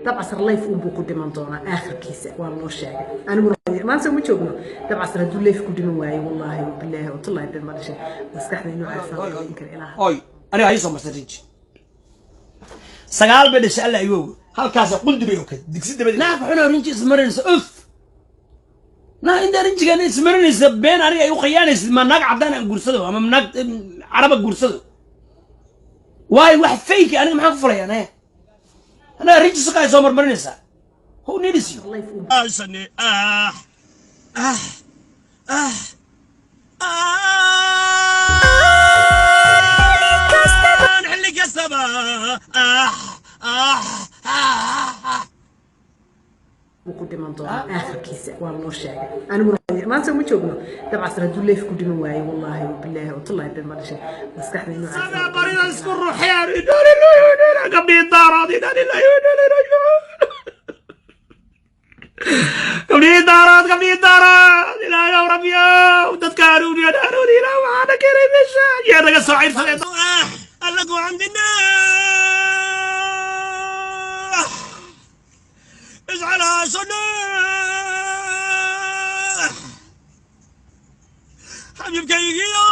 Dabcasar live unbuu ku dhiman doonaa aakhirkiisa, waa loo sheegay. Aniguna maanta uma joogno. Dabcasar hadduu live ku dhiman waayo, wallaahi bilaahi watullahi been ma dhashay, maskaxda inuu caafimaad qabin kara ilaaha. Oy, aniga ha ii soo martay rinji. Sagaal bay dhashay. Alla iwow, halkaasa qundi bay okay digsi dabadi. Naag xunoo rinji ismarinaysa, uf! Naa intaa rinjigan ismarinaysa, been aniga ay u khiyaanaysid. Ma naag caddaan aan guursado ama naag caraba guursado? Waayo, wax fake aniga maxaan ku falayaa? Naya, anaga rinji suqa ay soo marmarinaysaa. Who needs you? Live un ah ah ah xilli kastaba ah ah ah buu ku dhiman doonaa aakhirkiisa, waa loo sheegay. Aniguna maanta uma joogno. Dabcasar hadduu live ku dhiman waayo, wallaahi bilaahi watullahi been ma dhashay, maskaxda inuu caafimaad Barida isku ruuxeen. Inaa lillahi wa inaa ilaihi, gabdhihii Daarood. Inaa lillahi wa inaa ilaihi raajicuun. Gabdhihii Daarood, gabdhihii Daarood, Ilaahayow, Rabbiyow, dadka hanuuniyan, hanuuni. Ilaah, waxaana keenay meesha yaa naga soo cayrsadeen. Alla ku xamdina, اجعلها سنة xabiibkaygiyo.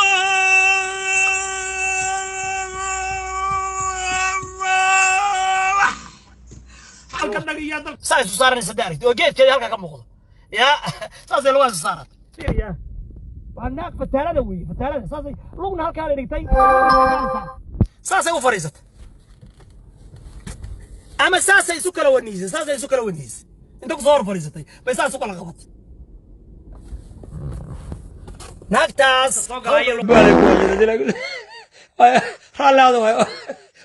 Saa isu saaranaysa hadda aragti oo geedkeeda halkaa ka muuqdo, ya saasay lagu isu saarat. Waa naag fataalada weeye, fataalada. Saasay lugna halkaa la dhigtay, saasay u fadhiisatay, ama saasay isu kala waniisay, saasay isu kala waniisay. Inta kusoo hor fadhiisatay bay saas u kala qabatay naagtaas. Raallaada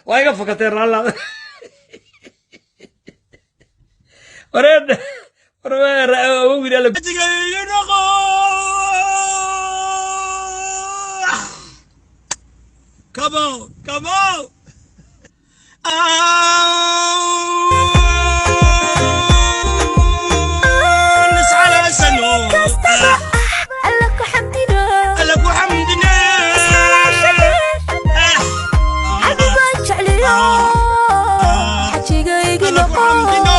waa iga fakateen, raallaada. Wareed warwir. Come on, come on. على سنو. Alla ku xamdino. لك وحمدنا. Xabibaan jecliyo, xajigaygi لك noqo. وحمدنا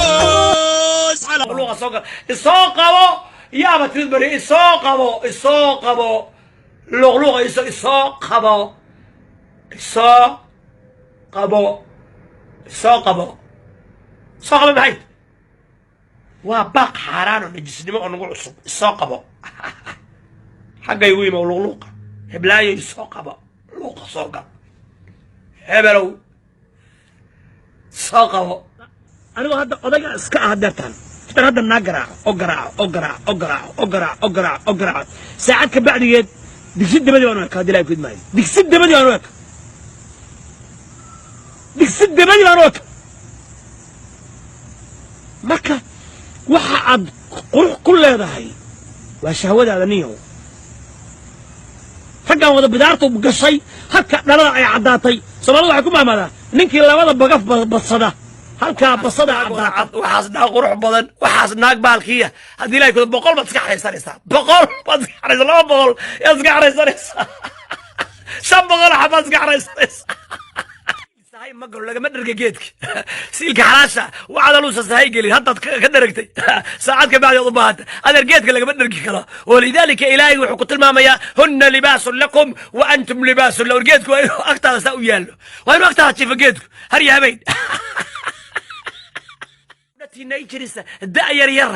على Luuqa soo gal, isoo qabo. Yaaba timid bari, isoo qabo, isoo qabo. Luuqluuqa isoo qabo, isoo qabo, isoo qabo, isoo qabo. Maxay waa baaq xaaraan oo najisnimo oo nagu cusub. Isoo qabo, xaggay u imow. Luuqluuqa heblaayo, isoo qabo. Luuqa soo gal, hebelow, soo qabo. Anigoo hadda odayga iska ah deertaan tan hadda naa garaaco oo garaaco oo garaaco oo garaaco oo garaaco oo garaaco oo garaaco, saacad ka bacdigeed digsi dabadii baan u eka. Haddii Ilahay ku idmaayo, digsi dabadii baan u eka, digsi dabadii baan u eka. Marka waxa aad qurux ku leedahay waa shahwadaada. Ninyow, raggan wada bidaartu gashay, halka dhalada ay caddaatay. Soomaalida waxay ku mahmadaa ninkii labada bagaf badsada, halkaa basada caddaata. Waxaas naag qurux badan, waxaas naag baalkiya. Haddii Ilahay kudo, 100 baad iska xaraysanaysaa, 100 baad iska xaraysa, 200 yaad iska xaraysanaysaa, 500 xabaad iska xaraysanaysaa. Sahay ma galo, lagama dherga geedka siilka xalaasha. Waxaad aluusa sahay gelin, haddaad ka dheragtay, saacad ka bacdi aad u baahanta. Adeer, geedka lagama dhergi karo. ولذلك Ilaahay wuxuu ku tilmaamayaa: هن لباس لكم وأنتم لباس لهن. Geedku waa inuu agtaada saa u yaallo, waa inuu agtaada jiifo geedku har iyo habeen. Teenagers, da yar yar,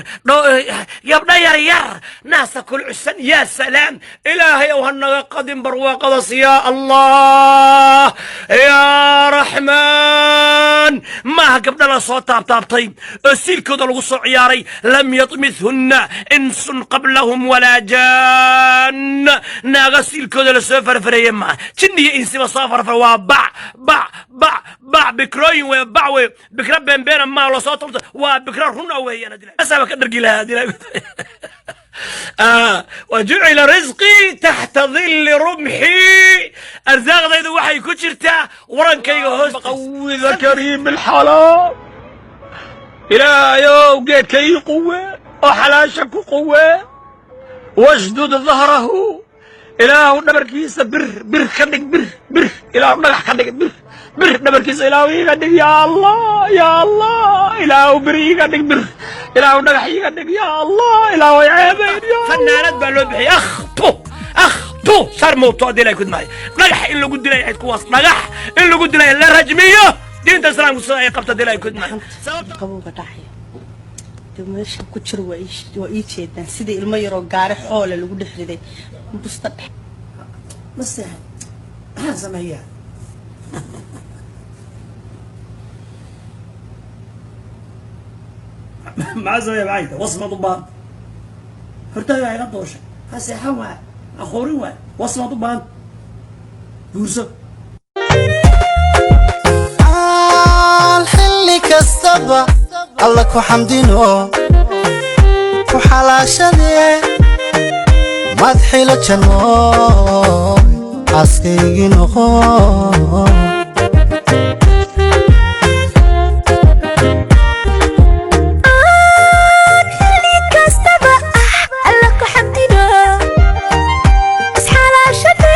gabdho yar yar, naasa kulcusan. Yaa salaam! Ilaahay ow, ha naga qadin barwaaqadas. Yaa Allah, yaa Raxmaan! Maaha gabdho la soo taabtaabtay oo siilkooda lagu soo ciyaaray. لم يطمثهن إنس قبلهم ولا جان. Naaga siilkooda lasoo farfareeye maaha, jinni iyo insiba soo farfar. Waa bac, bac, bac, bac. Bikrooyin wey, bac wey. Bikra beenbeena maa lasoo tolta, waa bikra runa weeyaan. Asaaba ka dhargi lahaa. وجعل رزقي تحت ظل رمحي. Arsaaqdaydu waxay ku jirtaa warankayga hoos. قوذ كريم الحلال. Ilaahayow, geedka ii quwe oo xalaasha ku quwe. واشدد ظهره. Ilaahu, dhabarkiisa bir, bir ka dhig, bir, bir. Ilaahu, dhagax ka dhig, bir. Bir dhabarkiisa Ilaahu iiga dhig. Ya Allah, ya Allah, Ilaahu bir iiga dhig, bir Ilaahu dhagax iiga dhig. Ya Allah, Ilaahu ay ceebayn. Fanaanad baa loo bixiyay. Akhtu akhtu sharmuuto. Haddii Ilahay kudmaayo, dhagax in lagu dilay ahayd kuwaas, dhagax in lagu dilay, la rajmiyo. Diinta Islaamku sida ay qabto, haddii Ilahay kudmaayo. Qabowga dhacaya dee meesha ku jiro waa ii jeedaan sidii ilmo yaroo gaari xoole lagu dhex riday busta dhex. Ma seexan, maxaan sameeyaa? Maxaa sameeya? Maxay tahay wasmad u baahan hortaagaa iga dooshay. Ha seexan waay, ha qoorin waay, wasmad u baahan guurso. Xaal xilli kastaba Alla ku xamdino, ku xalaashadee madxilo janno, xaaskaygii noqo. Xilli kastaba Alla ku xamdino, isxalaashade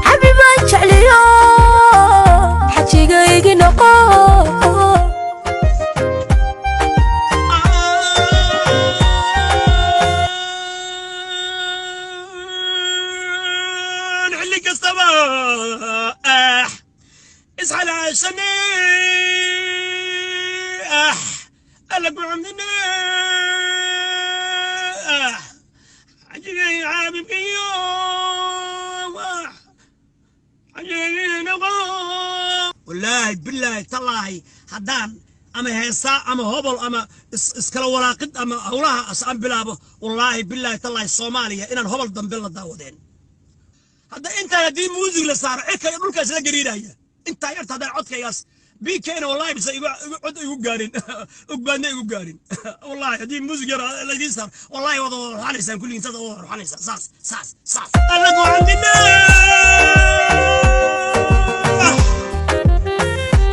xabibaan jecliyo, xajigaygi noqo. Xilli kastaba isxalaashane Alla ku xamdine xajigay xaabibkayo xajigay noqo. Wallaahi, bilaahi, tallaahi, haddaan ama heesaa ama hobol ama iskala walaaqid ama howlaha aan bilaabo, wallaahi, bilaahi, tallaahi, Soomaaliya inaan hobol dambe la daawadeen. Hadda intaan haddii muusig la saaro, cirka iyo dhulkaas la gariiraya. Intaa yarta haddaan codkaygaas BKna, wallahi bise igu cod igu gaarin, ogbaadna igu gaarin. Wallahi haddii muusig yar laydiin saaro, wallahi wada wada ruxanaysaan kulligiin, saas wada ruxanaysaan, saas saas saas. Alla ku xamdina,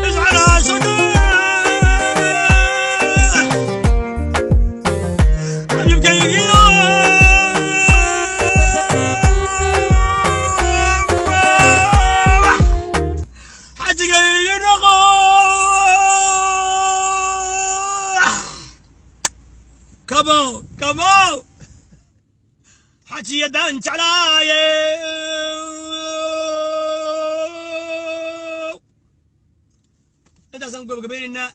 isxalaashana xabibkaygiyo xajigaygi noqo. Come on, come on. Xajiyadan jeclaaye. Intaasaan gobagabaynaynaa.